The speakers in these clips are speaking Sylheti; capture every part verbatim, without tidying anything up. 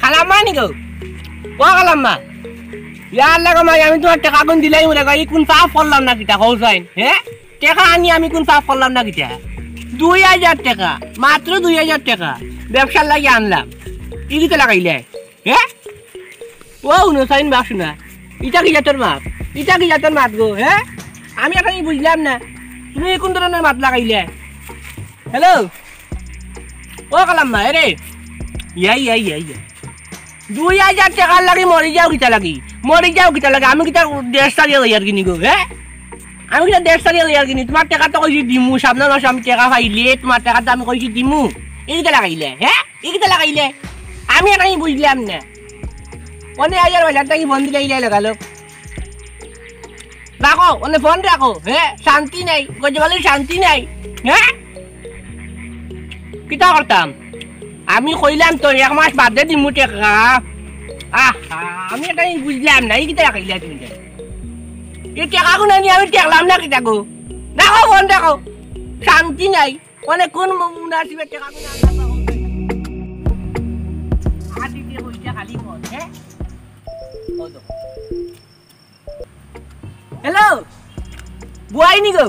খালাম্মা নি গো? ও খালাম্মা, ইয়া আল্লাহ গো মাই, আমি তুমার টেকাগুন দিলাইমু রে গো, ই কুন পাপ করলাম না কিতা, কও চাইন, হে? টেকা আনি আমি কুন পাপ করলাম না কিতা? দুই আজার টেকা, মাত্র দুই আজার টেকা, ব্যবসার লাগি আনলাম, ই কিতা লাগাইলে, হে? ও হুনো চাইন বা হুনা, ইটা কি জাতর মাত? ইটা কি জাতর মাত গো, হে? আমি অখন বুঝলাম না, তুমি কুন ধরনের মাত লাগাইলে? হ্যালো, ও খালাম্মা, এরে, ইয়া, ইয়া, ইয়া, ইয়া। দুই আজার টেকার লাগি মরি যাও কিতা লাগি? মরি যাও কিতা লাগি? আমি কিতা দেশ ছাড়িয়া যাইয়ার গিনি গো, হে? আমি কিতা দেশ ছাড়িয়া যাইয়ার গিনি? তুমার টেকা তো কইছি দিমু, সামনের মাসে আমি টেকা পাইলে তুমার টেকা তো আমি কইছি দিমু। ই কিতা লাগাইলে, হে? ই কিতা লাগাইলে? আমি অখন বুঝলাম না। অনে আইয়ার বাজার থাকি ফোন দিলে ইলাই লাগালো। রাখো, অনে ফোন রাখো, হে? শান্তি নাই, গজবালির শান্তি নাই, হে? কিতা করতাম? আমি কইলাম তো এক মাস বাদে দিমু টেকা। আহা, আমি অখন বুঝলাম না, ই কিতা লাগাইলে তুমি? ই টেকাগুন আনি আমি টেকলাম না কিতা গো? রাখো ফোন রাখো, শান্তি নাই। অনে কুন মু-, মুনাসিবে টেকাগুন আনলাম না? আটি দিয়া বইটা খালি ফোন, হে? ও তো। হ্যালো, বুয়াই নি গো?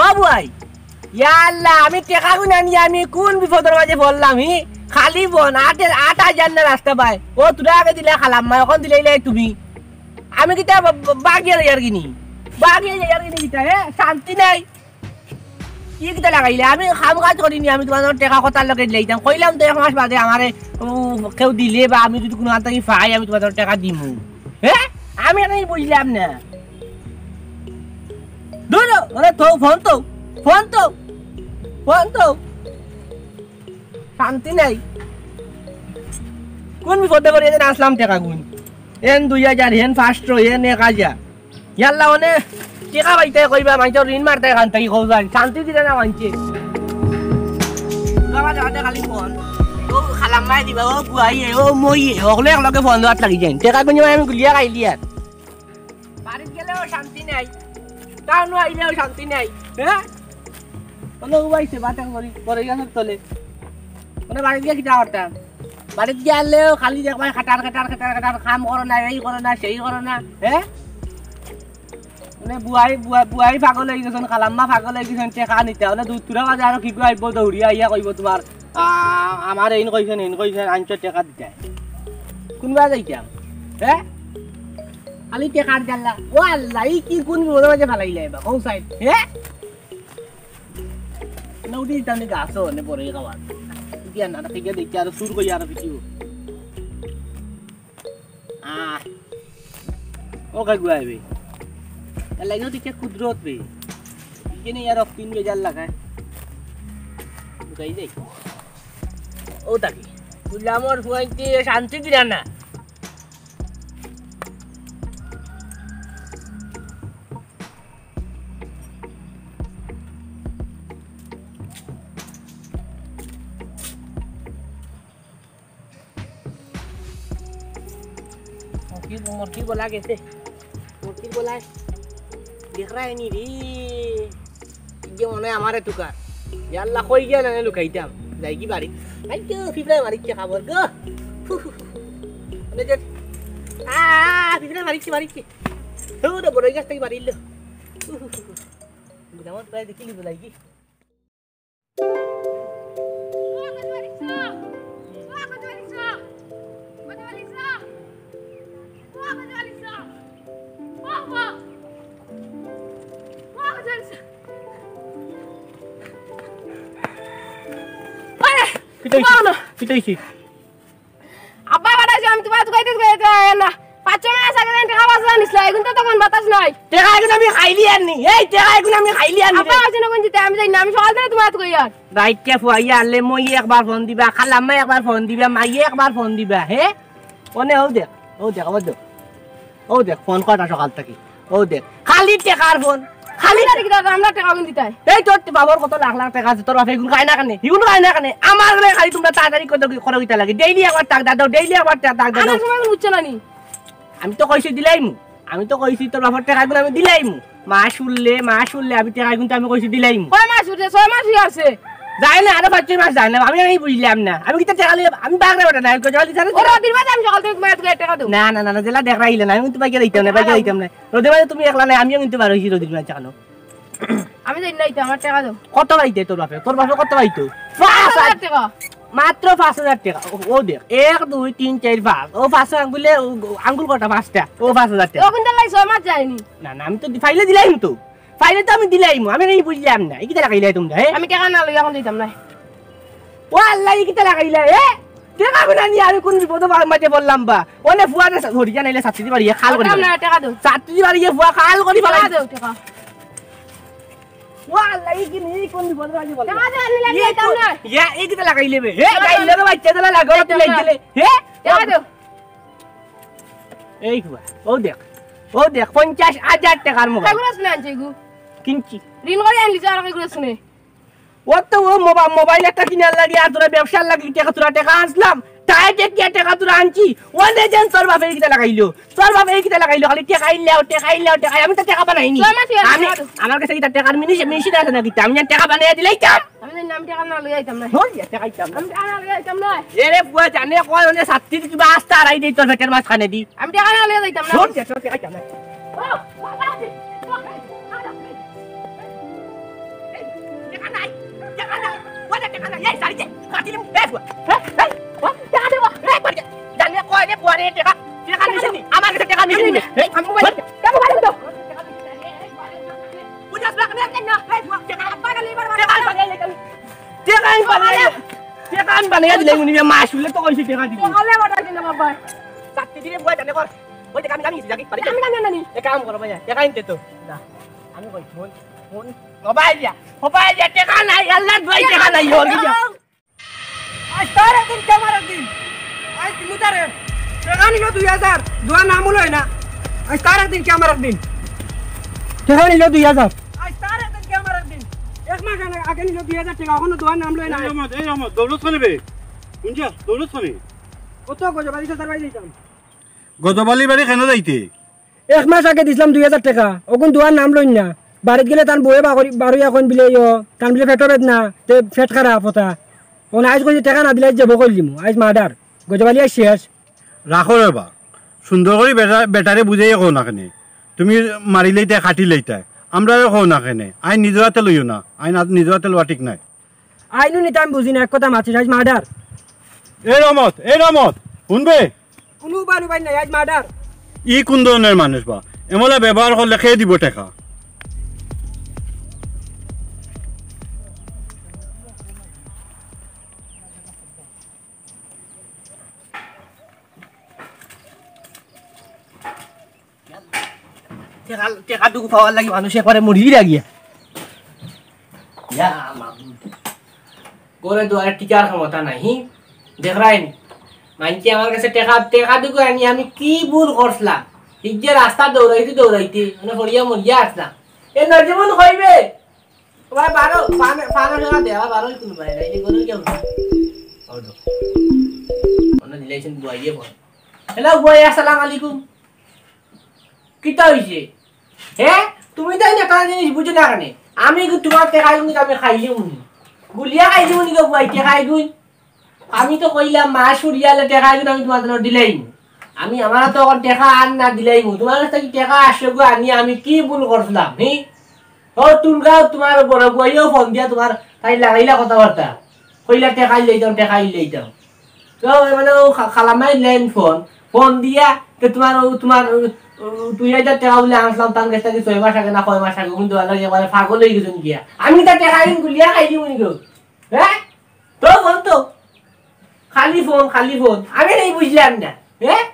ও বুয়াই, ইয়া আল্লাহ, আমি টেকাগুন আনি আমি কুন বিপদর মাঝে পড়লাম, হি? খালি ফোন, আট, আট আজার না রাস্তা বায়। ও তুরা আগে দিলা খালাম্মা, অখন দিলাইলে তুমি। আমি কিতা বা-, বা-, বাগিয়া যাইয়ার গিনি? বাগিয়া যাইয়ার গিনি কিতা, হে? শান্তি নাই। ই কিতা লাগাইলে? আমি কাম কাজ করিনি, আমি তুমার টেকা কথার লগে দিলাইতাম। কইলাম তো এক মাস বাদে আমারে, উ, কেউ দিলে বা আমি যদি কুনু আন থাকি পাই, আমি তুমার টেকা দিমু। হে? আমি অখন বুঝলাম না। ধরো, আরে তো ফোন তো, ফোন তো, ফোন তো। শান্তি নাই। কুন বিপদে পড়িয়া যেন আনলাম টেকাগুন। এন দুই আজার, হেন পাঁচশো, এন এক আজার। ইয়াল্লা, অনে টেকা পাইতে কইবা, মাইনষর ঋণ মারতে কান থাকি কও যাইন। শান্তি দিরা না মানষে। বাবা, দেখাতে খালি ফোন। ও খালাম্মায় দিবা, ও বুয়াইয়ে, ও মইয়ে, হকলে একলগে ফোন দেওয়াত লাগি যাইন। টেকাগুন আমি গুলিয়া খাইলিয়ার। বাড়িত গেলেও শান্তি নাই, টাউনো আইলেও শান্তি নাই, হে? অনে উবাইছে বাতাস করি, পড়ে গেছে তলে। অনে বাড়িত গিয়া কিতা করতাম? বাড়িত গিয়া আনলেও খালি দেখবায় খাটার, খাটার, খাটার, খাটার, কাম করো না, এই করো না, সেই করো না, হে? অনে বুয়াই, বুয়া-, বুয়াই পাগল অই গেছইন, খালাম্মা পাগল অই গেছইন, টেকা নিতা। অনে দুত্তুরা বাদে আরো কিগু আইবো, দৌড়িয়া আইয়া কইবো তুমার, আ, আমারে এইন কইছইন, এইন কইছইন, আনছো টেকা দিতা। কুনবা যাইতাম? হে? খালি টেকার জাল্লা। ও আল্লাহ, ই কি কুন বিপদর মাঝে ফালাইলে এবার? কও চাইন, হে? না উঠি দিতাম নি গাছো, নে বড়ই খাওয়ার। দিয়া না, রাখি গিয়া দেখি আরো চুর করি আরো কিছু। আহ। ও কাকু আইবে। এর লাগিও তো ইটা কুদরত রে। ইখানে আর অক্টিন বেজার লাগায়। ঢুকাই যাই। ও তাকি। তুলামর ফুয়াইতে শান্তি দিলা না। মুরগির, মুরগির গলা গেছে। মুরগির গলায় দেখরায় নি রে। এই যে মনে হয় আমারে তুকার। ইয়াল্লা, কই গিয়া না লুকাইতাম। যাই কি বাড়ি? এই তো ফিফড়ায় মারিচ্ছে খাবার গো। মানে যে, আ, আ, আ, ফিফড়ায় মারিচ্ছে, মারিচ্ছে। তো ওটা বড় গাছ থেকে মারিল। বুঝলাম, প্রায় দেখিলি বলাই কি? কিতা অইছে? কিতা অইছে? আব্বা পাঠাইছে, আমি তুমার তুকাইতে তুকাইতে আয় না। পাঁচশো টাকা সাথে দেন, টাকা পাঁচশো টাকা নিছিল, এগুন তো তখন বাতাস নাই। টেকা এগুন আমি খাইলিয়ার নি, এই টেকা এগুন আমি খাইলিয়ার নি। আব্বা আছে না কোন জিতে, আমি জানি না, আমি সকাল থেকে তুমার তুকাইয়ার। রাইত কে ফুয়াইয়া আনলে মই একবার ফোন দিবা, খালাম্মা একবার ফোন দিবা, মাইয়ে একবার ফোন দিবা, হে? অনে ও দেখ, ও দেখ, ও দেখ, ও দেখ, ফোন কয়টা সকাল থাকি। ও দেখ, খালি টেকার ফোন, খালি আমরা কি দাদা, আমরা টেকা কোন দিতাই? এই তোর বাবার কত লাখ লাখ টেকা আছে, তোর বাপে ইগুন খায় না কেনে? ইগুন খায় না কেনে? আমার ঘরে খালি তুমরা তাড়াতাড়ি কত কি করো কিতা লাগে? ডেইলি একবার টাক দাও, ডেইলি একবার টাক দাও। আনার সময় বুঝছো না নি? আমি তো কইছি দিলাইমু, আমি তো কইছি তোর বাবার টেকা ইগুন আমি দিলাইমু। মাস উঠলে, মাস উঠলে আমি টেকা ইগুন তো আমি কইছি দিলাইমু। কয় মাস উঠে? ছয় মাস হয়ে আছে। যায় না, আরো পাঁচ ছয় মাস যায় না, আমি, আমি বুঝলাম না। আমি কিতা টেকা লইয়া, আমি বাগড়া বেটা না, আমি কইতে পারি না। ও রোদির মাঝে আমি সকাল থাকি তুমার এত টেকা দেই। না, না, না, না, যেলা দেখরা আইলে না, আমি কিন্তু বাইকে দিতাম না, বাইকে দিতাম না। রোদির মাঝে তুমি একলা নাই, আমিও কিন্তু বার অইছি রোদির মাঝে জানো। আমি জানি না, ইতা আমার টেকা দেও। কত পাইতে তোর বাপে? তোর বাপে কত পাইতো? পাঁচ হাজার টেকা। মাত্র পাঁচ হাজার টেকা। ও, ও দেখ, এক, দুই, তিন, চাইর, পাঁচ। ও পাঁচ আঙ্গুলে, ও, আঙ্গুল কটা? পাঁচটা। ও পাঁচ হাজার টেকা। ও কিন্তু লাই ছয় মাস যায়নি। না, না, আমি তো দি-, পাইলে দিলাইমু তো। পাইলে তো আমি দিলাইমু। আমি এই বুঝলাম না। এই কিতা লাগাইলে তোমরা, হে? আমি টেকা না লইয়া এখন দিতাম না। ও আল্লাহ, এই কিতা লাগাইলে, হে? টেকা গুনা নিয়া আমি কোন বিপদো বা-, মাঝে পড়লাম বা? অনে ফুয়ারে সা-, ধরিয়া নাইলে ছাত্রী বাড়িয়ে খাল করি পারতাম না, টেকা দেও। ছাত্রী বাড়িয়ে ফুয়া খাল করি টেকা ফেলাই। দেও, টেকা। ও আল্লাহ, এই কি নেই, কোন বিপদো মাঝে পড়লাম? টেকা দেও, আমি ইয়ে, লাগাইতাম না। ইয়া, এই কিতা লাগাইলে বে? হে, টেকা দেও। গাইলে রে বাচ্চা দিলা লাগো, টেকা তুই দেও। লাগাইলে। হে? টেকা দেও। এই ফুয়া, ও দেখ, ও দেখ, পঞ্চাশ হাজার টেকার মোবাইল। কয়গুলো শুনে আনছে এগু? কিনছি। ঋণ করে আনলি তো আর কয়গুলো শুনে? ও তো ও মোবা-, মোবাইল একটা কিনার লাগি আর তোরা ব্যবসার লাগি টেকা, তোরা টেকা আনছিলাম। তাই যে কে টেকা তোরা আনছি, ও যে যেন তোর বাপে এই কিতা লাগাইলো, তোর বাপে এই কিতা লাগাইলো, খালি টেকা ইল্লাও, টেকা ইল্লাও, টেকা। আমি তো টেকা বানাইনি। তোর মা তুই আর আমি, টেকা দে। আমার কাছে কিতা টেকার মেশিন, মেশিন আছে না কিতা? আমি যেন টেকা বানাইয়া দিলাইতাম। আমি জানি না, আমি টেকা না লইয়া আইতাম না। শোন, যে টেকা আইতাম না। আমি টেকা না লইয়া আইতাম না। এরে ফুয়া জানে কয়, অনে ছাত্রীর কিবা আস্তা হারাই দেই তোর পেটের মাঝখানে দি। আমি টেকা না লইয়া যাইতাম না। শোন, যে টেকা আইতাম না। ও, বাবা, টেকা নাই, টেকা নাই, ওই যে টেকা নাই, এই শাড়ি দে, কাটি দিমু, এই ফুয়া, এই, এই, ও, টেকা দে, ও, এই, বাড়ি যা। জানে কয় রে, ফুয়া রে, টেকা, টেকা নিছে নি? আমার কাছে টেকা নিছে নি? এই, আমি মোবাইল, টেকা মোবাইল দাও। পঞ্চাশ লাখ নে, এই না, এই ফুয়া, টেকা, টেকা আমি বানাই, টেকা আমি বানাই, টেকা আমি বানাই দিলে উনি মাস হলে তো কইছি টেকা দিবি। টেকা লে বানাই দিলে বাবা। চাকরি দিলে বুয়া জানে কর। ওই টেকা আমি জানি, জানি, পারি। আমি জানি না নি। এ কাম করো ভাইয়া, টেকা আনতে তো। না, আমি কই, ফোন, ফোন, মোবাইল দিয়া, মোবাইল দিয়া, টেকা নাই, আল্লাহর দোয়াই টেকা নাই, ওর কি যা। আজ তার একদিন, কে আমার একদিন। আজ মুতারে, টেকা নিল দুই হাজার, দোয়া নাম হলো না। আজ তার একদিন, কে আমার একদিন। টেকা নিল দুই হাজার। আজ তার একদিন, কে আমার একদিন। এক মাস আগে, আগে নিল দুই হাজার টেকা, এখনো দোয়ার নাম লয় না। এই রহমত, এই রহমত, দৌলত খানে বে। কোন যা? দৌলত খানে? কত গজবালি চাচার বাড়ি যাইতাম। গজবালি বাড়ি কেন যাইতে? এক মাস আগে দিছিলাম দুই হাজার টেকা, অগুন দোয়ার নাম লইন না। বাড়িত গেলে তান বউয়ে বাগরি-, বারইয়া কইন বিলে ইয়ো, তান বিলে পেটো বেদনা, তে পেট খারাপ হতা। অন আইজ কইছে টেকা না দিলে আইজ জেবো করিলিমু, আইজ মার্ডার। গজবালি আইজ শেষ। রাখো রে বা, সুন্দর করি বেটা-, বেটারে বুঝাইয়া কও না কেনে। তুমি মারিলেইতায়, কাটিলেইতায়, আমরারে কও না কেনে। আইন নিজর আতে লইও না, আইন আত-, নিজর আতে লওয়া ঠিক নায়। আইনও নিতে আমি বুঝি না, এক কথা মাতিস, আইজ মার্ডার। এই রহমত, এই রহমত, হুনবে? কোনো উপায় উপায় নাই, আইজ মার্ডার। ই কোন ধরনের মানুষ বা? এমলা ব্যবহার করলে কে দিব টেকা? টেকা, টেকাটুকু পাওয়ার লাগি মানুষ একবারে মরি গিয়া। ইয়া মাবুদ। ঘরে দুয়ারে টিকার ক্ষমতা নাই, হি? দেখরাইন। মানষে আমার কাছে টেকা, টেকাটুকু আনি আমি কি ভুল করছিলাম? ঠিক যে রাস্তা দৌড়াইতে দৌড়াইতে, মানে পড়িয়া মরিয়া আসলাম। এ নজীবন কইবে, ওবা বারো, পান, পান টেকা দে, ওবা বারো কোনো পায় না, এই যে গরু কেউ না। ওই তো। অন্য দিলাইছেন বুয়াইয়ে ফোন। হ্যালো, বুয়াই, আসসালামু আলাইকুম। কিতা হইছে? হে? তুমি তো এই একটা জিনিস বুঝো না কেনে? আমি কি তোমার টেকা এগুন আমি খাইলিমু নি? গুলিয়া খাইলিমু নি গো বুয়াই, টেকা এগুন? আমি তো কইলাম, মাস ফুরিয়ালে টেকা এগুন আমি তোমার জন্য দিলাইমু। আমি আমার তো এখন টেকা আর না দিলাইমু। তোমার কাছ থেকে টেকা আসছে গো, আনি আমি কি ভুল করছিলাম, হি? ও তুলগাঁও তোমার বড় বুয়াইও ফোন দিয়া তোমার তাই লাগাইলা কথাবার্তা। কইলা, "টেকা লইতাম, টেকা লইতাম।" তো মানে ও খা-, খালামাই লেন ফোন, ফোন দিয়া, তো তোমার ও, তোমার ও, ও, দুই হাজার টেকা বলে আনছিলাম, তার কাছ থেকে ছয় মাস আগে না কয় মাস আগে, কিন্তু আল্লাহ একবারে পাগল হয়ে গেছেন গিয়া। আমি তো টেকা আইন গুলিয়া খাই দিব নি গো। হ্যাঁ? তো ফোন তো। খালি ফোন, খালি ফোন। আমি এই বুঝলাম না। হ্যাঁ?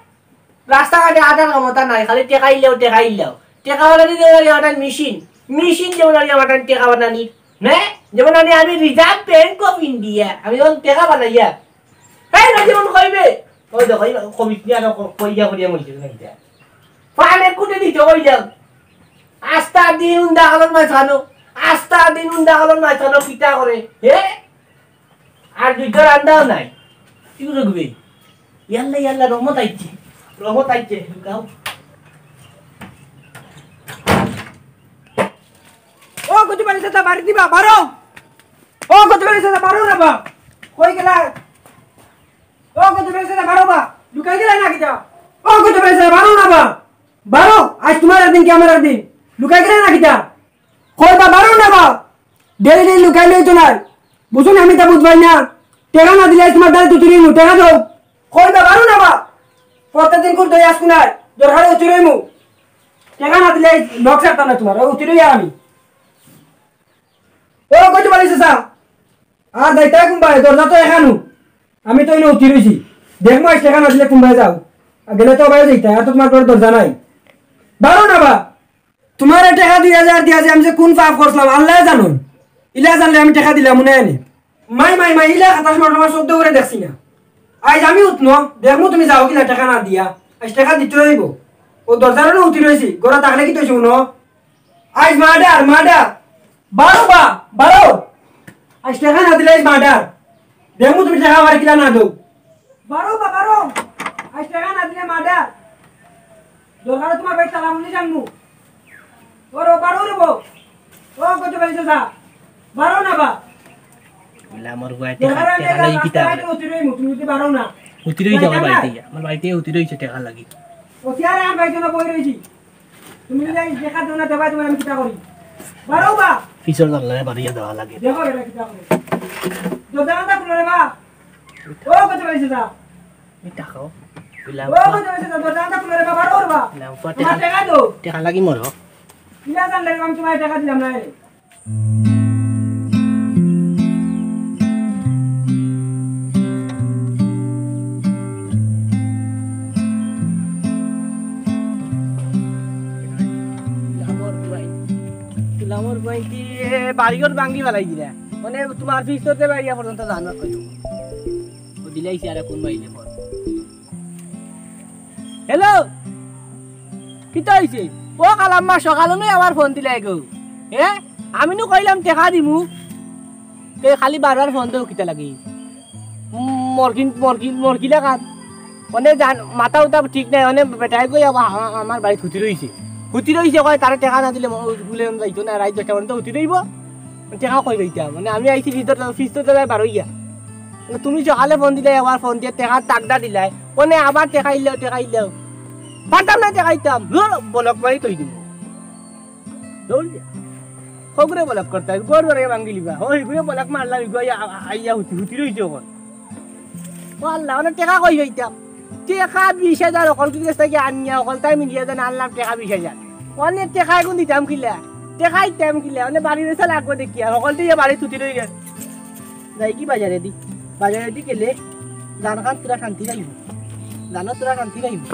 রাস্তাঘাটে আটার ক্ষমতা নাই, খালি টেকা ইল্লাও, টেকা ইল্লাও। টেকা বানানি যেমন আর আমার মেশিন, মেশিন যেমন আর আমার টেকা বানানি। হ্যাঁ? যেমন আমি, আমি Reserve Bank of India, আমি যখন টেকা বানাইয়া। এই না যেমন কইবে, ওই দেখো, এই কমিটি আর ক-, কইয়া করিয়া মইছে না এটা। পানে কুটে দিতে কই যাও। আস্তা দিন উন্দা আলোর মাঝখানো, আস্তা দিন উন্দা আলোর মাঝখানো কিতা করে, হে? আর দুইটা রান্দাও নাই। কি করবে? ইয়াল্লা, ইয়াল্লা, রহমত আইছে। রহমত আইছে। গাও। ও, কত বাড়ি যেতা বাড়ি দিবা, বারো। ও, কত চাচা, বারো না বা। কই গেলা? ও গজব আলী চাচা, বারো বা। লুকাই গেলা না কিতা? ও গজব আলী চাচা, বারো না বা। বারো, আইজ তুমার একদিন কি আমার একদিন। লুকাই গেলা না কিতা? কই বা, বারো না বা। ডেইলি ডেইলি লুকাইলে অইতো নায়। বুঝো না, আমি তা বুঝবায় না। টেকা না দিলে আইজ তুমার দাড়িত উতিরইমু, টেকা দেও। কই বা, বারো না বা। প্রত্যেকদিন কুর দই আইজ কুনায়, দরকারে উতিরইমু। টেকা না দিলে আইজ নখ ছাড়তাম না তুমার, অউ উতিরইয়ার আমি। ও গজব আলী চাচা, আর যাইতায় কুনবায়, দরজা তো এখানউ। আমি তো ইনো উতিরইছি। দেখমু আইজ টেকা না দিলে কুনবায় যাও। আর গেলে তো অবায়ও যাইতায়, আর তো তুমার ঘরো দরজা নাই। বারো না বা। তুমারে টেকা দুই হাজার দিয়া যে আমি যে কুন পাপ করছিলাম, আল্লায় জানইন। ইলা জানলে আমি টেকা দিলাম না এনে। মাই, মাই, মাই, ইলা সাতাশ মাস আমার চোদ্দ করে দেখছি না। আইজ আমি উঠনো, দেখমু তুমি যাও কিলা টেকা না দিয়া। আইজ টেকা দিতে অইবো। অউ দরজার অনো উতিরইছি, ঘরো থাকলে কিতা অইছে হুনো? আইজ মার্ডার, মার্ডার। বারো বা, বারো। আইজ টেকা না দিলে আইজ মার্ডার। দেখমু তুমি টেকা আমারে কিলা না দেও। বারো বা, বারো। আইজ টেকা না দিলে মার্ডার। দরকারে তুমার বাড়িত তালা মারি যাইমু। বারো, বারো রে বা। ও গজব আলী চাচা। বারো না বা। ইলা আমার গুয়ায় টেকা, দরকারে আমি টেকা লাগি কিতা রাস্তায় করে? উতিরইমু, তুমি যদি বারো না। উতিরই যাইতাম আমার না। বাড়িত, আমার বাড়িত উতিরইছে টেকা লাগি। ও চেয়ারে আমি ভাই জন্য বই রইছি। তুমি যদি আইজ টেকা দেও না, দেবায় তুমার আমি কিতা করি? বারো বা। পিছর জানলায় বারইয়া দেওয়া লাগে। দেখো এটা কিতা করে। দরজা কান্দা খুলো রে বা। ও গজব আলী চাচা। এই টাকাও। ও গজব আলী চাচা, দরজা কান্দা খুলো রে বা, বারো রে বা। না, উপর তুমার টেকা, টেকা দেও। টেকা লাগি মরো। কিলা জানলে আমি তুমারে টেকা দিলাম না রে। লামর বুয়াই, লামর বুয়াই কি বাড়িঘর ভাঙ্গি ফালাই দিলা? মানে তুমার ফিস করতে পারিয়া পর্যন্ত জানো কই? ও দিলাইছে আর কোন মাইলে পর। হ্যালো, কিতা অইছে? ও কালাম্মা, সকাল অনো আমার ফোন দিলাই গো। হে, আমি নু কইলাম টেকা দিমু, তে খালি বারবার ফোন দেও কিতা লাগি? উম, মরকিন, মরকিন, মরকিলা কান। মানে জান, মাথা উতা ঠিক নাই, মানে বেটায় কই আবার আমা-, আমার বাড়িত হুতি রইছে। হুতি রইছে কয়, তারে টেকা না দিলে ম-, বুলে যাইতো না, রাইত দশটা পর্যন্ত হুতি রইবো। টেকা কই পাইতাম? মানে আমি আইছি ফিস ধরতে, ফিস ধরতে যাই বারইয়া। মানে তুমি সকালে ফোন দিলায়, আবার ফোন দিয়া টেকা তাগদা দিলায়। মানে আবার টেকা ইলাও, টেকা ইলাও। পারতাম না টেকা দিতাম। ধুর, ব্লক মারি থই দিমু। ধুর, হগুরে ব্লক করতাম, ঘর বাড়ি ভাঙ্গিলিবা। ও, হিগুরে ব্লক মারলাম, হিগু আইয়া, আইয়া হুতি, হুতি রইছে অখন। ও আল্লাহ, অনে টেকা কই পাইতাম? টেকা বিশ হাজার হকলকির গেছ থাকি আনিয়া, হকলতায় মিলিয়া যেন আনলাম টেকা বিশ হাজার। অনে টেকা এগুন দিতাম কিলা? টেকা দিতাম কিলা? অনে বাড়ি বেচা লাগবো দেখি, আর হকলতে ইয়া বাড়িত হুতি রই গেল। যাইগি বাজারেদি, বাজারেদি গেলে জান খান থুড়া শান্তি পাইবো, জানো থুড়া শান্তি পাইবো।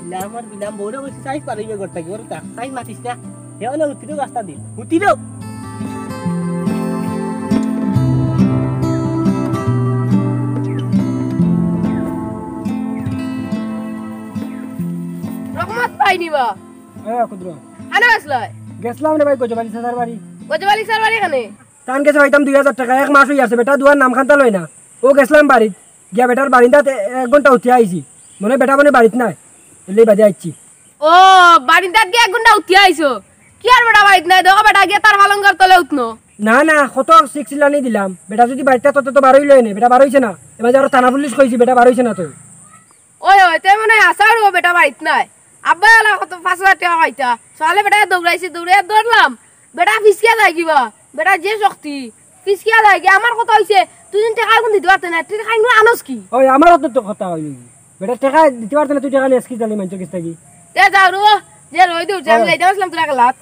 ইলা আমার বিলাম বউরে কইছি, সাইজ পারইবে ঘর থাকি, ওর তা সাইজ মাতিস না। হে অনে হুতি রও, রাস্তা দি হুতি রও। রহমত ভাই নি বা? এ, কুদ্দুর। কানো গেছলায়? গেছলাম রে ভাই, গজব আলী চাচার বাড়ি। গজব আলী চাচার বাড়ি কানো? তান গেছে পাইতাম দুই হাজার টেকা, এক মাস অইয়ারছে, বেটা দুয়ার নাম খান্তা লয় না। অউ গেছলাম বাড়িত, গিয়া বেটার বারিন্দাত এ-, এক ঘন্টা উঠিয়া আইছি। মনে অয় বেটা মনে বাড়িত নাই, এরলাগি বাদে আইছি। ও, বারিন্দাত গিয়া এক ঘন্টা উঠিয়া আইছো? কিয়ার বেটা বাড়িত নাই? দেখো বেটা গিয়া তার পালঙ্গর তলে উঠনো। না, না, কত চিক চিল্লানি দিলাম। বেটা যুদি বাড়িত থাকতো তে তো বারইলো অনে, বেটা বারইছে না। এবার যে আরো থানা পুলিশ কইছি, বেটা বারইছে না তো। ওই, ওই, তে মনে অয় হাছাউ বেটা বাড়িত নাই। আব্বায় অলা কত পাঁচ হাজার টেকা পাইতা। সকালে বেটায় দৌড়াইছে, দৌড়াইয়া ধরলাম। বেটা ফিসকিয়া যায়গি বা। বেটা যে শক্তি। ফিসকিয়া যায়গি। আমার কথা অইছে, তুই যেন টেকা এগুন দিতে পারতে না, তুই টেকা এগুন আনস কি? ওই, আমার অত তো কথা অইলো। বেটা টেকা দিতে পারতে না, তুই টেকা নিয়া আইস কিতা লাগি মানষর গেছ থাকি? তে যাও রে, যে রই দৌড়ছে, আমি ওই। যাইতাম আছলাম তোরা গেলাত।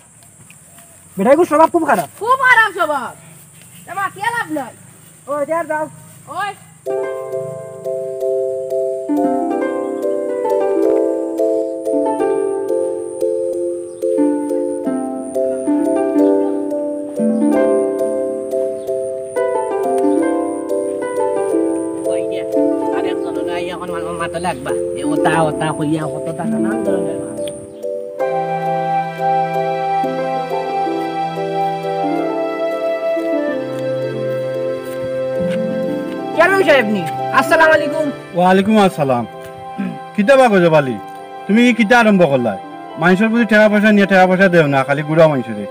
বেটা, এগুর স্বভাব খুব খারাপ। খুব খারাপ স্বভাব। তে মাতিয়া লাভ নাই। ওই, দে আর যাও। ওই। ওই যে, আরেকজন হলো, এই এখন আমার মাথা লাগবা। এ ওতা, ওতা কইয়া কততা নানান ধরনের মাছ। চেয়ারম্যান সাহেব নি? আসসালামু আলাইকুম। ওয়ালাইকুম আসসালাম। কিতা বা গজব আলী, তুমি ই কিতা আরম্ভ করলায়? মানষর বুঝি টেকা পয়সা নিয়া টেকা পয়সা দেও না, খালি গুড়া মানষরে।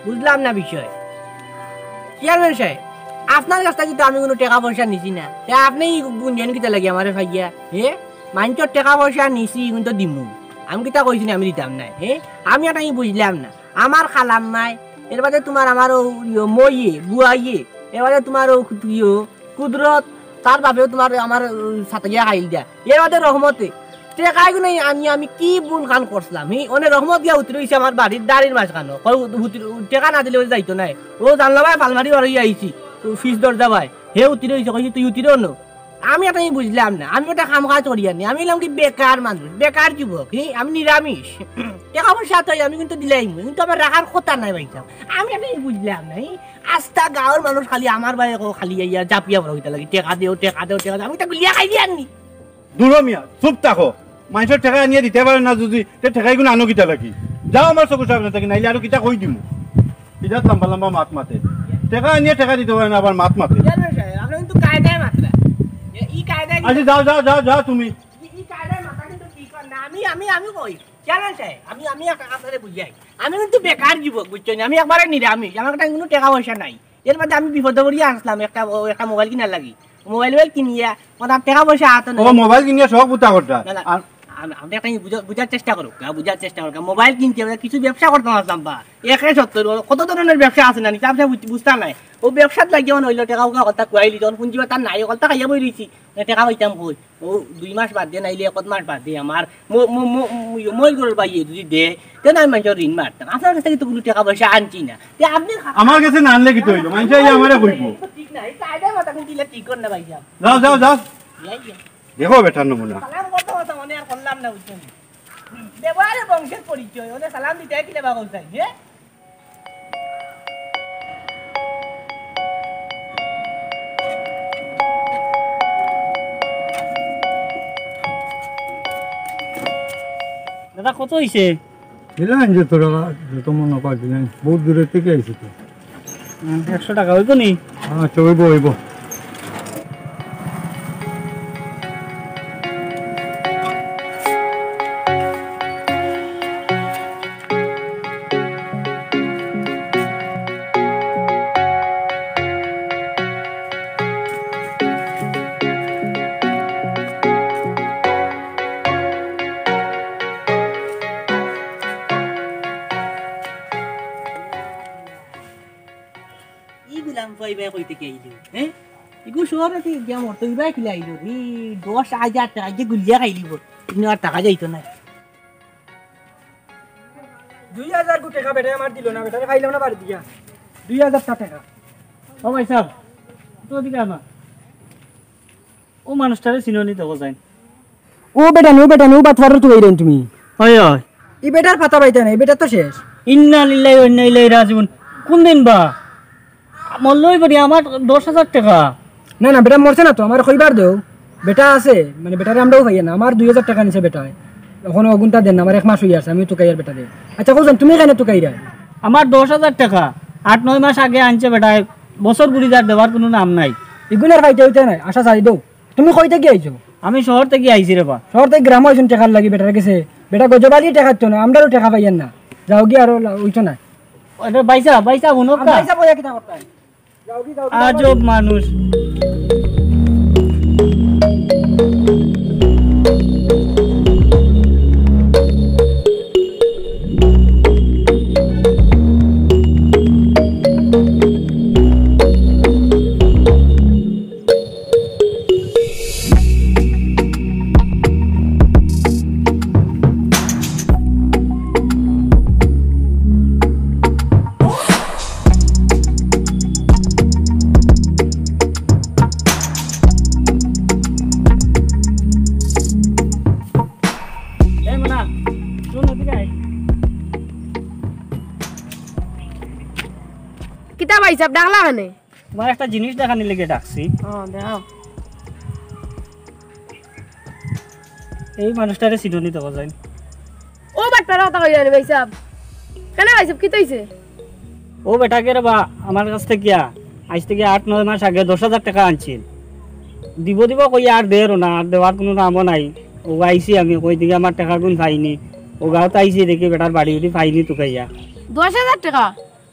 বুঝলাম না বিষয়। চেয়ারম্যান সাহেব, আপনার কাছ থাকি তো আমি কুনু টেকা পয়সা নিছি না, তে আপনে ই গুঞ্জন কিতা লাগি আমারে পাইয়া? হে, মাইনষর টেকা পয়সা নিছি, কিন্তু দিমু। আমি কিতা কইছি না আমি দিতাম না? হে, আমি ইটা ই বুঝলাম না। আমার খালাম্মায়, এর বাদে তুমার আমার অউ ইয়ো মইয়ে, বুয়াইয়ে, এর বাদে তুমার অউ ইয়ো কুদরত, তার বাপেও তুমার আমার, উম, সাতাইয়া খাইল দিয়া। এর বাদে রহমতে। টেকা ইগুন আনি আমি কি ভুল খান করছিলাম? হি, অনে রহমত গিয়া উতরি অইছে আমার বাড়ির দাড়ির মাঝখানো। কয় উত-, উতরি-, টেকা না দিলে অউ যাইতো নায়। অউ জানলা বায় ফালমারি বারইয়া আইছি। উ ফিস দরজা বায়। হে উতরি অইছে, কইছে, "তুই উতরি অনো।" আমি ইটা ই বুঝলাম না। আমি ইটা কাম কাজ করিয়ার নি। আমি অইলাম কি বেকার মানুষ, বেকার যুবক। হি, আমি নিরামিষ। টেকা পয়সা তো আমি কিন্তু দিলাইমু। কিন্তু আমার রাখার কথা নাই ভাইসাব। আমি ইটা ই বুঝলাম না। হি, আস্তা গাঁওর মানুষ খালি আমার বায় কো খালি আইয়া জাপিয়া পড়া অইতা লাগে, "টেকা দেও, টেকা দেও, টেকা দেও।" আমি তো গুলিয়া খাইলিয়ার নি। দুরো মিয়া, চুপ থাকো। মাইনষর টেকা আনিয়া দিতায় পারে না যুদি, তে টেকা ইগুন আনো কিতা লাগি? যাও আমার চকুর সামনে থাকি, নাইলে আরো কিতা কই দিমু। ইজাত লম্বা লম্বা মাত মাতে। টেকা আনিয়া টেকা দিতায় পারে না, আবার মাত মাতে। চেয়ারম্যান সাহেব, আপনে কিন্তু কায়দায় মাতরা। এ, ই কায়দায় আচ্ছা, যাও, যাও, যাও, যাও তুমি। ই, ই কায়দায় মাতা কিন্তু ঠিক অয় না। আমি, আমি, আমি কই। চেয়ারম্যান সাহেব, আমি, আমি একটা আপনারে বুঝাই। আমি কিন্তু বেকার যুবক, বুঝছইন নি? আমি একবারে নিরামিষ, আমার কাছে কুনু টেকা পয়সা নাই। এর বাদে আমি বিপদে পড়িয়া আছলাম একটা, ও একটা মোবাইল কিনার লাগি। মোবাইল, মোবাইল কিনিয়া, আমার টেকা পয়সা আতো নাই। ও মোবাইল কিনিয়া শখ পুতা করতা। না, না, আর আম-, আপনে একটা বুঝা-, বুঝার চেষ্টা করউক্কা, হ্যাঁ, বুঝার চেষ্টা করউক্কা। মোবাইল কিনতে অইলে কিছু ব্যবসা করতাম আছলাম বা, একে সত্তর, কত ধরনের ব্যবসা আছে না, হিসাব সে বুঝ-, বুঝতা নায়। অউ ব্যবসাত লাগিয়া অনে অইলো, টেকা উকা কলতা কুয়াইলি, যখন পুঞ্জি বা তার নাই, কলতা খাইয়া বই রইছি। না, টেকা পাইতাম কই? অউ দুই মাস বাদে নাইলে এক মাস বাদে আমার ম-, ম-, ম-, ম-, মইল ঘরর ভাইয়ে যুদি দে, তে না আমি মাইনষর ঋণ মারতাম। আপনার কাছ থাকি তো কুনু টেকা পয়সা আনছি না। তে আপনে খা- আমার কাছে না আনলে কিতা অইলো? মাইনষে আইয়া আমারে কইবো। ঠিক না, এই কায়দায় মাতা কিন্তু ইলা ঠিক কর না ভাইসাব। যাও, যাও, যাও। ইয়া, ইয়া। দেখো বেটার নমুনা। সালাম করতে করতে মনে আর করলাম না, বুঝছইন নি? ব্যবহারে বংশের পরিচয়, অনে সালাম দিতে কিলা বা কইছাই, হে? দাদা, কত অইছে? দিলাম যে তোরা যত মনে কর দিলাম, বহুত দূরের থেকে আইছি তো। হুম, একশো টেকা অইবো নি? আচ্ছা, অইবো, অইবো। ই গুলাম ভাই ভাই কইতে কি আইলো, হ্যাঁ? ইগু শহরে কি গিয়া মরতো, ইবায় কিলা আইলো? ই দশ হাজার টেকা যে গুলিয়া খাইলিবো, ইনো আর থাকা যাইতো না। দুই হাজার গু টেকা বেটায় আমার দিলো না, বেটারে পাইলাম না বাড়ি দিয়া। দুই হাজার টা টেকা। ও ভাইসাব, তো দিকে আমা। অউ মানুষটারে চিনো নি তো, বুঝাইন। ও বেটা নি, ও বেটা নি, ও বাটপারর তুকাইরাইন তুমি। অয়, অয়। ই বেটার পাতা পাইতা নাই, ই বেটার তো শেষ। ইন্না লিল্লাহি ওয়া ইন্না ইলাইহি রাজিউন। কুনদিন বা? মরলো অইবো নি, আমার দশ হাজার টেকা। না, না, বেটা মরছে না তো, আমারে কইবার দেও। বেটা আছে, মানে বেটারে আমরাও পাইয়ার না। আমার দুই হাজার টেকা নিছে বেটায়। অখনো অগুনতা দেন না, আমার এক মাস অইয়া আছে, আমিও তুকাইয়ার বেটারে। আচ্ছা, কওছাইন, তুমি কেনে তুকাইরায়? আমার দশ হাজার টেকা, আট নয় মাস আগে আনছে বেটায়, বছর ঘুরি যার, দেওয়ার কুনু নাম নাই। ইগুন আর পাইতা অইতা নায়, আশা ছাড়ি দেও। তুমি কই থাকি আইছো? আমি শহর থাকি আইছি রে বা। শহর থাকি গ্রামো আইছইন টেকার লাগি বেটার গেছে। বেটা গজব আলিয়ে টেকা দিতো না, আমরারও টেকা পাইয়ার না। যাওগি আরো লা-, অইতো না। আরে ভাইসাব, ভাইসাব, হুনউক্কা। ভাইসাব, অইয়া কিতা করতাম? যাওগি, যাওগি, যাওগি। আজব মানুষ। এই মুনা, হুন, এদিকে আয়। কিতা ভাইসাব, ডাকলা কেনে? তুমারে একটা জিনিস দেখানির লাগি ডাকছি। ও, দেখাও। এই মানুষটারে চিনো নি তো, বুঝাইন। ও বাটপারর কথা কইরা নি ভাইসাব। কেনে ভাইসাব, কিতা অইছে? ও বেটাকে রে বা, আমার কাছ থাকি আইজ থাকি আট নয় মাস আগে দশ হাজার টেকা আনছিল। দিবো দিবো কইয়া আর দেরও না, আর দেওয়ার কুনু নামও নাই। অউ আইছি আমি, কই দেখি আমার টেকাগুন পাইনি। অউ গাঁওত আইছি দেখি বেটার বাড়ি উঠি পাইনি তুকাইয়া। দশ হাজার টেকা?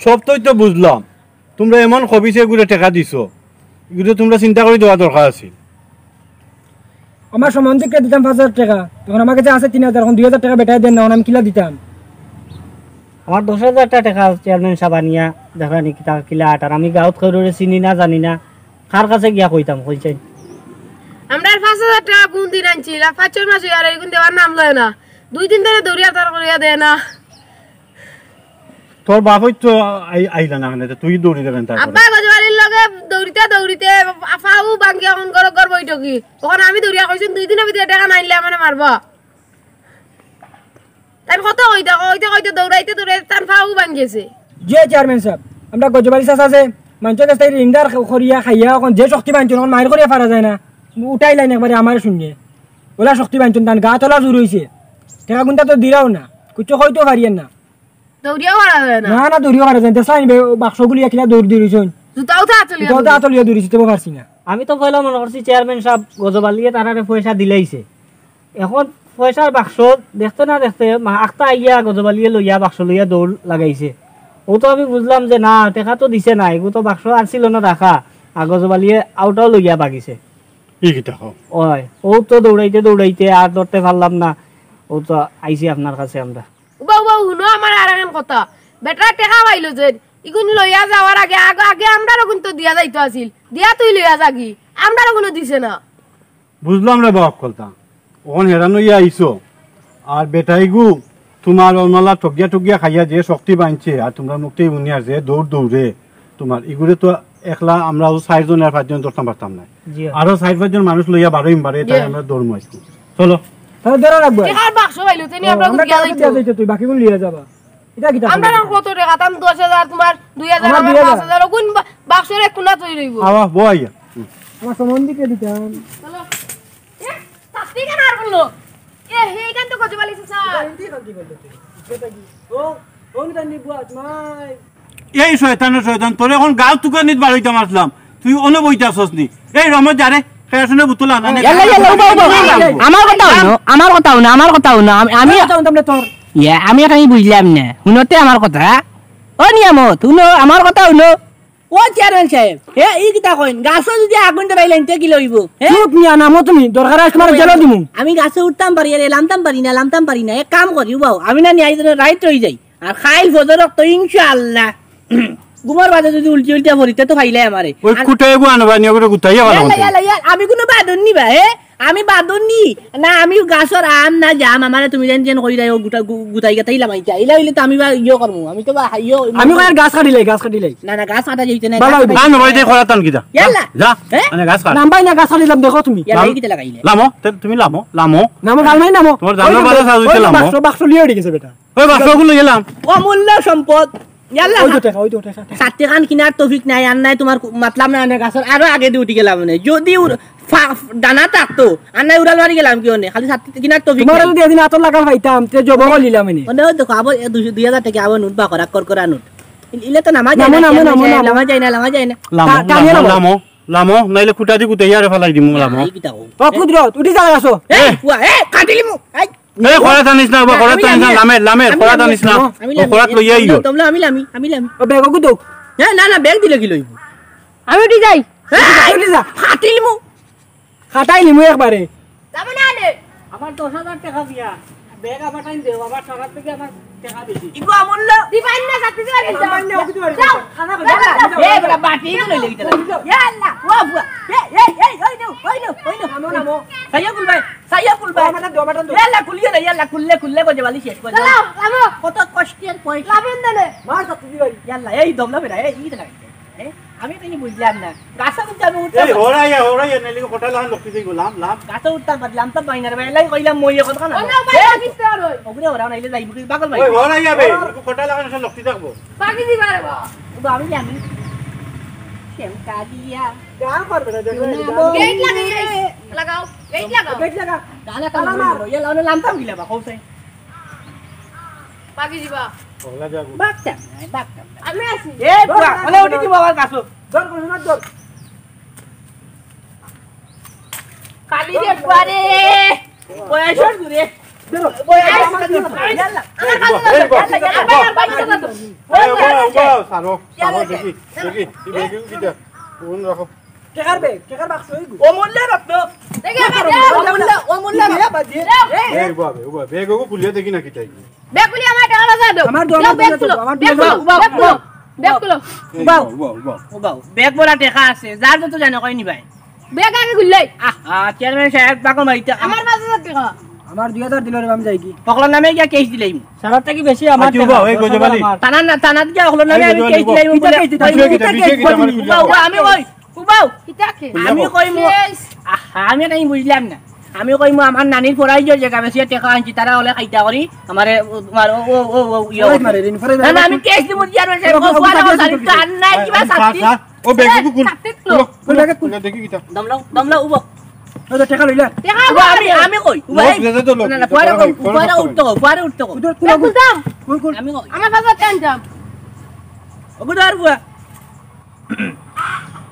সবতাউ তো বুঝলাম, তুমরা এমন খবিছে এগুরে টেকা দিছো, এগুরে তুমরা চিন্তা করি দেওয়া দরকার আছিল। আমার সম্বন্ধিকরে দিতাম পাঁচ হাজার টেকা, অখন আমার গেছে আছে তিন হাজার, অখন দুই হাজার টেকা বেটায় দেন না, অখন আমি কিলা দিতাম? আমার দশ হাজার টেকা চেয়ারম্যান সাব আনিয়া দেখরা নি কিতা কিলা আটার, আমি গাউত কেউরে চিনি না জানি না, কার কাছে গিয়া কইতাম কইছাইন? আমরার পাঁচ হাজার টেকা কুন দিন আনছিল, আর পাঁচ ছয় মাস অইয়া আর এগুন দেওয়ার নাম লয় না। দুই দিন ধরি দৌড়িয়া তার করিয়া দেয় না। তোর বাপই তো আই-, আইলা না কেনে, তুই দৌড়ি দেবেন তারপরে। আব্বা গজবালির লগে দৌড়িতে দৌড়িতে ফাউ ভাঙ্গি অখন ঘর ঘর বৈঠকি। অখন আমি দৌড়িয়া কইছি, দুই দিনর ভিতরে টেকা না আনলে আমারে মারবা। তাইন কত কইতা, কইতে কইতে দৌড়াইতে দৌড়াইতে তান ফাউ ভাঙ্গি গেছে। জি চেয়ারম্যান সাব, আমরা গজবালি চাচা যে মানষর গেছ থাকি ঋণদার করিয়া খাইয়া অখন যে শক্তি বানছইন, অখন মাইর করিয়া পারা যায় না। উঠাইলাইন একবারে আমারে শুনিয়া। ওলা শক্তি বানছইন, তান গাত ওলা জোর অইছে। টেকা গুনতা তো দিরাও না, কিচ্ছু কইতেও পারিয়েন না। দৌড়িয়াও পারা যায় না। না, না, দৌড়িয়াও পারা যায় না। দেখছইন নি বে, বাক্স গুলিয়া কিলা দৌড় দি রইছইন। জুতাও তো আতলিয়া জুতাও তো দৌড়ি। আতলিয়া দৌড়িছে, তেবো পারছি না। আমি তো পয়লা মনে করছি চেয়ারম্যান সাব গজবালিয়ে তারারে পয়সা দিলাইছে। অখন পয়সার বাক্স দেখতে না দেখতে মা-, আখতা আইয়া গজবালিয়ে লইয়া বাক্স লইয়া দৌড় লাগাইছে। অউ তো আমি বুঝলাম যে না, টেকা তো দিছে না, এগু তো বাক্স আর ছিল না রাখা, আর গজবালিয়ে আউটাও লইয়া বাগিছে। ই কিতা কও? অয়, অউ তো দৌড়াইতে দৌড়াইতে আর ধরতে পারলাম না, অউ তো আইছি আপনার কাছে আমরা। উবা, উবা, হুনো আমার আর একখান কথা। বেটা টেকা পাইলো যে, ইগুন লইয়া যাওয়ার আগে, আগে, আগে আমরার অগুন তো দিয়া যাইতো আছিল। দিয়া তুই লইয়া যাগি। আমরার অগুনও দিছে না। বুঝলাম রে বাপ কথা। অখন হেরান অইয়া আইছো। আর বেটাইগু, তুমার অনলা টগিয়া টগিয়া খাইয়া যে শক্তি বানছে, আর তুমরার মুখতেই হুনিয়ার যে দৌড় দৌড়ে, তুমার ইগুরে তো একলা আমরা অউ চাইর জন আর পাঁচ জন ধরতাম পারতাম না। জি। আরো চাইর পাঁচ জন মানুষ লইয়া বারো ইমবারে তাই জি। আমরা দৌড়মু আইছি। চলো। তাহলে ধরে রাখবো। টেকার বাক্স পাইলো, তেনি ও, আমরা আমরা গুটিয়া কাউকে যাইতো। দিয়া যাইতো, তুই বাকিগুলো লিয়ে যাবা। এটা কি আমরা তাহলে? আর কত টেকা? তাম দশ হাজার, তুমার দুই হাজার, আমার আমার দুই হাজার। পাঁচ হাজার, ওগুন বা-, বাক্সর এক কোনা তৈরি হইব। আওয়া, বউ আইয়া। হুম। আমার সম্বন্ধীকে দিতাম। চলো। এ, শাস্তি কেন আর বললো? এ, হে, এখান তো গজে বালিছে, স্যার। এটা এমনি এখান কি বললো তুই? এটা কি? ও, ও, এটা নিবু আজ, মাই। এই শয়তানের শয়তান, তোরে অখন গাঁও তুকানিত বারইতাম আসলাম, তুই অনো বইতে আসস নি? এই রমজ, যা রে, খেয়ে শুনে বুতল আন, আন। ইয়াল্লা, ইয়াল্লা, উবা, উবা, উবা। আমার কথা হুনো, আমার কথা হুনো, আমার কথা হুনো। আমি, আমি আমার কথা হুনতাম না তোর। ইয়া, আমি এখানে বুঝলাম না। হুনতে আমার কথা। ও নিয়ামত, হুনো, আমার কথা হুনো। ও চেয়ারম্যান সাহেব, হে, ই কিতা কইন? গাছো যদি আগুন ধরাইলে ইনতে কি লইব? হে? চুপ মিয়া, নামো তুমি। দরকার আছে তোমার জেলও দিমু। আমি গাছো উঠতাম পারি, আরে লামতাম পারি না, লামতাম পারি না। এক কাম করি, উবাও, আমি না নিয়ে আইজ রাইত রই যাই। আর খাইল ফজর তো ইনশাআল্লাহ। ঘুমর বাদে যদি উল্টি উল্টা পড়িতে তো পাইলাই আমারে। ওই আর কুটে এগু আনবা নিয়ে করে গুতাইয়া ভালো ইয়াল্লা, মতো। ইয়াল্লা, ইয়াল্লা, আমি কোনো বাদর নি বা, হে? আমি বাদর নি। না, আমি গাছর আম না জাম, আমারে তুমি যেন যেন কই যাই, ও গুটা-, গু-, গুতাই গাতাই লামাইতা। ইলা হইলে তো আমি বা ইয়ো করমু। আমি তো বা ইয়ো আমি কই আর গাছ কাটিলাই, গাছ কাটিলাই। না, না, গাছ কাটা যাইতে না, বাবা, গাছ কাটা না, না, ভাই, যাইতে দেখো, না। রাতান কিতা? ইয়াল্লা, যা, হে? মানে গাছ কাট। নাম ভাই না, গাছ কাটিলাম, দেখো তুমি। ইয়াল্লা, লাম-, এই কিতা লাগাইলে? লামো, তে তুমি লামো, লামো। নামো, গাল নাই নামো। তোমার জানো ওই বাজার যে, সাজ হইতে ওই যে লামো। বাক্স, বাক্স লিয়ে উঠে গেছে বেটা। ওই বাক্সগুলো গেলাম। অমূল্য সম্পদ। ইয়াল্লা, ওই তো টেকা, ওই তো টেকা। সাত টেকা কিনার তৌফিক নাই, আর নাই তোমার কু-, মাতলাম না, মানে গাছর আরো আগে দিয়ে উঠি গেলাম, মানে। যদি উড়-, ফা-, ডানা থাকতো, আর নাই উড়াল মারি গেলাম কি অনে? খালি সাত টেকা কিনার তৌফিক তোমার নাই। যদি এদিন আতর লাগাল পাইতাম, তে জব করিলাম এনে। মানে ওই দেখো, আবার এ দুইশো, দুই হাজার টেকা আবার নোট বা করা, কর করা নোট। ইলে তো নামা যায় নামো, না, নামো, চেয়ারম্যান নামো, সাহেব, নামো। নামা যায় না, নামা যায় না। লামো, তা-, টানিয়ে লামো, লামো। লামো, লামো, নাইলে খুঁটা দি কুতাইয়া আরে ফালাই দিমু, লামো। এই কিতা কও? ও কুদরত, উঠি যা গাছো। এই, এ। ফুয়া, এই, কাটিলিমু। এই। এ, খরা টানিস না, বাবা, খরা আমি টানিস না, লামি। লামের, লামের, আমি খরা লামি। টানিস না। আমি ও লামি। খরাত লইয়া এই আইও। দমলা, আমি লামি, আমি লামি। ও ব্যাগ ওগু দৌ। এ, না, না, ব্যাগ দিলে কি লইব? আমি উঠি যাই। এই, উঠি যা। কাটিলিমু। কাটাই নিমু একবারে। যাবো না রে। আমার দশ হাজার টেকা দিয়া। ব্যাগ আবার টাইম দেও, আবার সারার থেকে আমার টেকা বেশি। ইগো অমূল্য। দিবাই না, যাতে দিবাই না। আমার মাইনে ওকে দিবাই না। যাও। খানা খাও। যাও, যাও। এ, বেটা, বাটি তো লইলে কিতা লাগে? ইয়া আল্লাহ, ও বুয়া। এ, এ, এ, ওই নো, ওই নো, ওই নো। নামো, নামো। সাইয়া খুল ভাই, সাইয়া খুল ভাই। ও, আমার দাও, আমার দাও। ইয়া আল্লাহ, খুলিও না, ইয়া আল্লাহ, খুললে, খুললে, গজে বালি শেষ করে চলো, দাও। নামো। কত কষ্টের পয়সা। লাভেন দেনে। মার সাথে দিবাই। ইয়া আল্লাহ, এই দমলা বেটা, এই, এই লাগে। এ? আমি তো ই বুঝলাম না। গাছে উঠতে আমি উঠতাম এই পারি। হরাইয়া, হরাইয়া, নাইলে কটা লাখান লক্ষ্মী যাইব, লাম, লাম। গাছে উঠতাম পারি, লামতাম পারি না রে ভাই। এলাই কইলাম মই এখন খানা। ওনা ভাই, এ? আমি তো আর ওই। ওগুলো ওরা নাইলে যাইব কি পাগল ভাই? ওই হরাইয়া বে, কটা লাখান সে লক্ষ্মী থাকবো। বাকি দিবা রে বাবা। ও বাবা, আমি জানি। শ্যাম কালিয়া। যা করবে না, দেখো, না, এই বউ। গেট লাগাই, লাগাও, গেট লাগাও। গেট লাগা। তালা তালা মার। ইয়া লাউনে লামতাম গিলা বা, কও চাই। বাকি দিবা। ওলা যাবো। বাগতাম না, বাগতাম না। আমি আছি। এ, বুয়া, ওলা উঠি দিব আমার কাছে। ধর, ধর, ধর, ধর। কালি রে, বুয়া রে। বয়সর দূরে। ধরো। বয়স আমার দূরে। ইয়াল্লা, আমার কাছে এই, ধর, ইয়াল্লা, ইয়াল্লা, আমার কাছে ধর। এই, উবাও, উবাও, সারো, সারো, দেখি, দেখি, এই ব্যাগ কিটা? কোন রকম? টেকার ব্যাগ, টেকার বাক্স ওই গো। অমূল্য রত্ন। দেখি, আমার অমূল্য, অমূল্য, অমূল্য। এই বাবা, ও বাবা, ব্যাগ ওগু খুলিয়া দেখি না কিতা। ব্যাগ খুলি আমার টেকা বাঁচা দাও। আমার দোয়া দাও, ব্যাগ খুলো, আমার ব্যাগ দোয়া খুলো, দাও। ব্যাগ খুলো, ব্যাগ খুলো। এই উবাও। উবাও, উবাও, উবাও। উবাও। ব্যাগ ভরা টেকা আছে, যার যত জানে কই নিবাই। ব্যাগ আগে খুললাই। আহ, আহ, চেয়ারম্যান সাহেব, টাকা মাইতা। আমার পাঁচ হাজার টেকা। আমার দুই হাজার দিল রে, আমি যাই কি? হকলর নামে গিয়া কেস দিলাইমু। সারার থাকি বেশি আমার আচ্ছা, উবাও, এই গজে বালি। আমার। থানা না, থানাত গিয়া হকলর নামে এই আমি গজে বালি, কেস দিলাইমু উবাও। বলে। কিতা, কিতা, কিতা, কিতা, কিতা, কিতা, কিতা, কিতা, কিতা, কিতা, কিতা, আমি কই, উবাও। কিতা কে? আমি কইমু, কেস। আহা, আমি এটাই বুঝলাম না। আমি কইমু, আমার নানির পড়াই যে জায়গা বেশি টেকা আনছি, তারা হলে খাইতা করি, আমারে, ও, তোমার, ও, ও, ও, ও, ইয়ে ফরাইজ মারে, রিন, ফরাইজ না, না, মারে। আমি কেস দিমু, চেয়ারম্যান সাহেব, ও, ও, ও, ফুয়ারে ও, ও, সারি, ও, টান নাই, কিবা ও, শাস্তি। স্যার, স্যার, ও, ব্যাগ এ, খুল, শাস্তি খুল। খুলো, খুল, ব্যাগ খুল। খুলো, দেখি কিতা। দমলাও, দমলাও, উবাও। ও, তো টেকা লইলা? টেকা উবাও, আমি, আমি কই, উবাও। ও, এই। লেজা তো লোক, না, না, টেকা ফুয়ারে লইলা, কই, ফুয়ারে ফুয়ারে উঠতে কই, ফুয়ারে উঠতে কই। উঠো, খুলো, ব্যাগ খুলো। খুলতাম। খুল, খুল। আমি কই। আমার পাঁচ হাজার টাকা আনতাম। ওগু ধর বুয়া।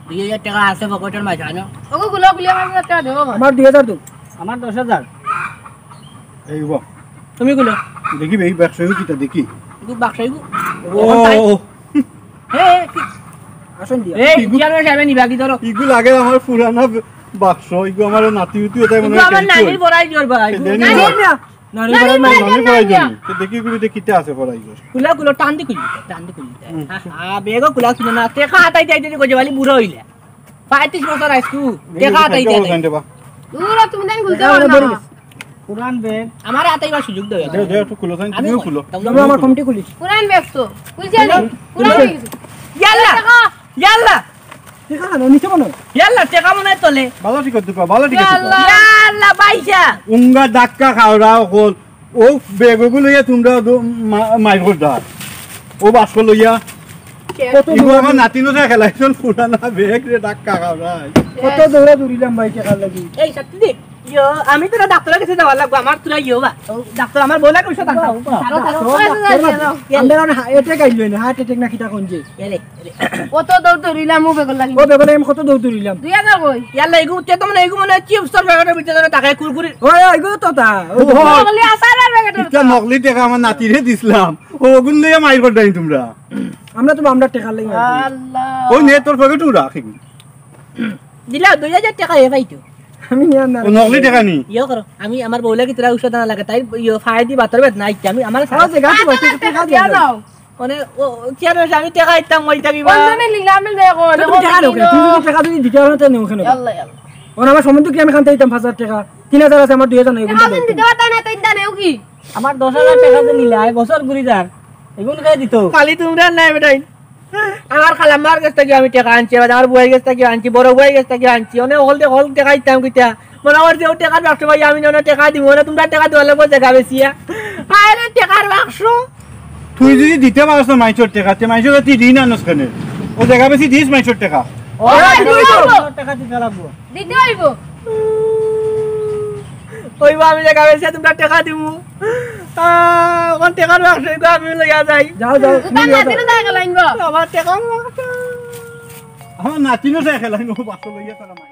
দুই হাজার টাকা আছে পকেটের মাঝে, আনো। ওগো গুলো গুলো আমার কাছে দেবো আমার। আমার দুই হাজার দেও। আমার দশ হাজার। এই বাবা। তুমি গুলো। দেখি ভাই, বাক্স হইব কিতা দেখি। দু বাক্স হইব। ও। ও, ও। হে, হে, কি? আসুন দিয়া। এই, ইগু-, চেয়ারম্যান সাহেব নিবা কি ধরো? ইগু লাগে আমার পুরানা বাক্স, ইগু আমার নাতি উতি ওটাই মনে ইগু হয় আমার কেন নানির কি? বড়াই জোর ভাই। সেদিন না, না, না। না, না, না, না, না, না। তো দেখি, দেখি, দেখি, কিতা আছে পড়াই গো। কুলা, কুলা, টান দি কুলি, টান দি কুলি। হুম। হ্যাঁ, হ্যাঁ, বেগো কুলা কুলা না, টেকা হাতাই যাই যাই গজে বালি বুড়া হইলে। পঁয়ত্রিশ বছর আইসু, টেকা হাতাই যাই যাই। দূর, তুমি জানি খুলতে পারো না। কোরআন ব্যাগ। আমার হাতে এবার সুযোগ দেও। দে, দে, একটু খুলো, চাইন, আমি তুমিও খুলো। তোমরা আমার কমিটি খুলি। কোরআন ব্যাগ তো। খুলছে নি? কোরআন ব্যাগ। ইয়াল্লা! ইয়াল্লা! টেকা না, নিচে মনে হয়। ইয়াল্লা, টেকা মনে হয় তোলে। ভালো ঠিক করতে পারো, ভালো ঠিক করতে পারো। ইয়াল্লা! ইয়াল্লা, পয়সা! উঙ্গা ধাক্কা খাওরা অকল। ও ব্যাগগুলো লইয়া তোমরা দো-, মা-, মাইর করদার। ও বাক্স লইয়া। কে? কত ইগু দৌড়া আমার নাতিনো যায় খেলাইছন পুরানা ব্যাগ রে, ধাক্কা খাওরায়। কত দৌড়া দৌড়িলাম ভাই টেকার লাগি। এই সত্যি দে। ইয়ো, আমি তোরা ডাক্তারের কাছে যাওয়ার লাগবো, আমার তোরা ইয়ো বা। ডাক্তার আমার বউ লাগে ওষুধ আনতাম। বাবা, বাবা। Doctor, doctor, doctor, doctor. আমরা অখন হা-, attack আইলো না, heart attack না কিতা কোন যে। এরে, এরে। কত দৌড় দৌড়িলাম ও ব্যাগর লাগি। ও ব্যাগর লাগি আমি কত দৌড় দৌড়িলাম। দুই হাজার কই? ইয়াল্লা, এগু উঠতে তো মনে হয়, এগু মনে হয় chips-র প্যাকেটের ভিতরে তাকে কুরকুরে। ওই, ওই, এগু তো তা। ও, ও, নকলি আচারের প্যাকেটের ইটা তা। নকলি টেকা আমার নাতিরে দিছলাম। ও, ওগুন লইয়া মাইর করদাইন তোমরা। আমরা তো আমরা টেকা লই মাইর করি। আল্লাহ। ওই নে তোর পকেটে রাখ এগু। দিলা দুই হাজার টেকা এ পাইতো। আমি নিয়ে আনলাম। ও নকলি টেকা নি? ইয়ে করো, আমি আমার বউ লাগি তোরা ঔষধ আনা লাগে, তাই ইয়ে ফায়দি বাতর বেত নাই, আমি আমার আরে, জায়গা তো বাকি টেকা দিয়া দিয়া দাও। দাও। মানে, ও, ও, চেয়ারম্যান সাব, আমি টেকা দিতাম, ওই থাকি বা। কোনজনে নিলামে দেখো, তো তুমি টেকা নেও কেন? তুমি যদি টেকা যদি দিতে পারো, তাহলে নেও কেন? আল্লাহ, আল্লাহ। ওর আমার সম্বন্ধে কি আমি খান দিতাম পাঁচ হাজার টেকা? তিন হাজার আছে, আমার দুই হাজার নাই, কোনটা টেকা দেবো? দিতে পারতাম না, তিনটা নেও কি? আমার দশ হাজার টেকা যে নিলে, আয় বছর ঘুরি যার। এগুন কে দিত? খালি তোমরা নাই বেটাই। আমার খালাম্মার গেছ থাকি আমি টেকা আনছি, এবার আমার বউয়ের গেছ থাকি আনছি, বড় বউয়ের গেছ থাকি আনছি। অনে হকল দে-, হকল টেকা দিতাম কিতা? মনে করছি ও টেকার বাক্স ভাই, আমি অনে টেকা দিব, অনে তোমরা টেকা দেওয়া লাগবো জায়গা বেচিয়া। আরে টেকার বাক্স। তুই যদি দিতে পারস না মাইনষর টেকা, তে মাইনষর কাছে ঋণ আনস কেনে? ও জায়গা বেশি দিস মাইনষর টেকা। ও, দিতে হইব। টেকা দিতে লাগবো। দিতে হইব। হইব, আমি জায়গা বেশি তোমরা টেকা দিমু। আহ, ওখান টেকার বাক্স হইব, আমি লইয়া যাই। যাও, যাও, তুমি দোকান লইয়া যাও। নাতিনও দেখা লাগবো। আমার টেকার বাক্স। আমার নাতিনও দেখা লাগবো, বাক্স লইয়া তারা মাই।